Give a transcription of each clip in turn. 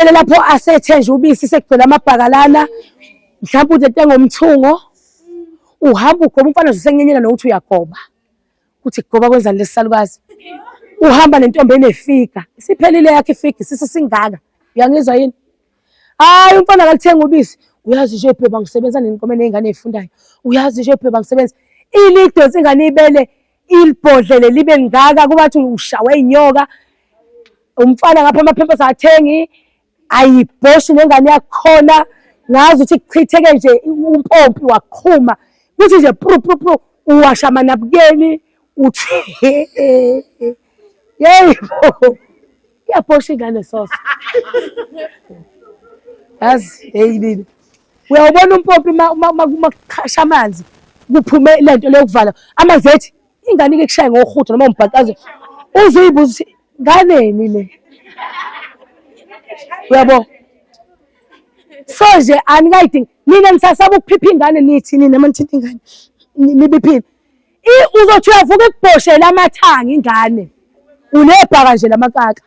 Lapho asethe nje ubisi sekugcwele amabhakalana, mhlawumbe utete ngomthungo, uhamba ugoba umfana usenyenyela nokuthi uyagoba. Uthi kugoba kwenzani lesisalukazi? Uhamba nentombi enefiga, isiphelile yakhe ifiga, isisu singaka. Uyangizwa yini? Hayi umfana akalithenga ubisi. Uyazi nje bheba ngisebenza nenkomo eney'ngane ey'fundayo. Uyazi nje bheba ngisebenza. Ilidonsa ingane ibele ilibhodlele libe ngaka kubathi ushawe inyoka. Umfana ngapha amaphepha athengi ayibhoshi nengane yakhona ngazi ukuthi kuchitheke nje umpompi waqhuma kuthi nje pru pru pru uwasha amanabukeni uthi yeyi iyabhosha ingane soso yazi heyi nini uyawubona umpompi uma kuqhasha amanzi kuphume lento leyokuvala amanzi ethi ingane ike kushaye ngohudo noma umbhaqazo uze uyibuza ukuthi nganeni le uyabo so nje anikayidingi nina nisasaba ukuphipha ingane nithi nina uma nithinta ingane nibiphile uzothi uyavuka ekubhoshela amathanga ingane unebhaka nje lamakaka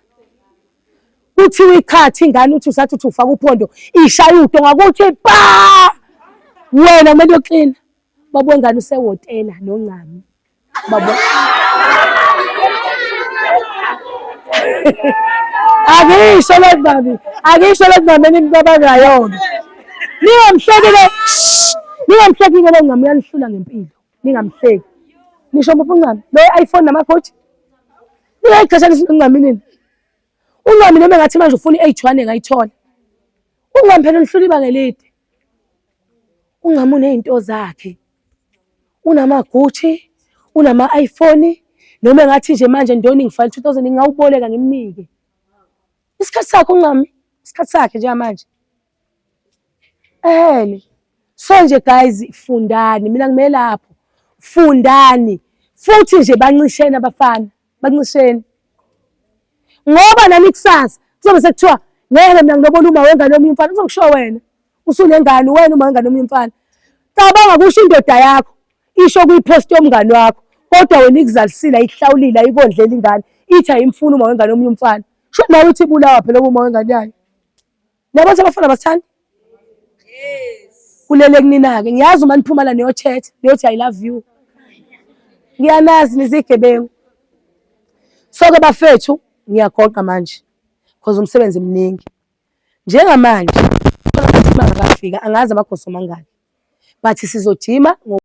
kuthiwa ikhathi ingane uthi usathi uthi ufaka uphondo ishaya udonga kuthi pa wena kumele uyoklina Baba wengane usewotela noncami. Baba. Akisho le ngami, akisho le ngami enimcabangayo-ke. Ningamhleki ke, ningamhleki ke lo ngami uyanihlula ngempilo. Ningamhleki. Nisho muphi uncami? Lo iPhone nama-Gucci? Ningayixeshanisi noncami nini? Uncami noma engathi manje ufuna i-H1 engayithola. Uncami phela unihlula ibanga elide. UNgcama uney'nto zakhe, unama-Gucci, unama-iPhone, noma engathi nje manje Ndoni ngifake 2000 ngingawuboleka ngimnike. Isikhathi sakhe uNcami, isikhathi sakhe njengamanje. Ehene. So nje guys fundani, mina ngime lapho. Fundani. Futhi nje bancisheni abafana, bancisheni. Ngoba nani kusasa kuzobe sekuthiwa ngeke mina ngilobola uma wengane yomunye umfana, kuzokusho wena. Usunengane wena uma wengane omunye umfana. Cabanga kusho indoda yakho isho kwipost yomngane wakho kodwa wena ikuzalisile ayihlawulile ayikondlela ingane ithi ayimfuni uma wengane omunye umfana. Sho nawe uthi ibulawa phela uma wengane yayo. Niyabona ukuthi abafana bathanda? Yes. Kulele kunina-ke ngiyazi uma niphuma la niyothetha niyothi I love you. Ngiyanazi nizigebengu. So-ke bafethu ngiyagoqa manje because umsebenzi mningi. Njengamanje khona futhi mangakafika angazi amagoso mangaki but sizojima.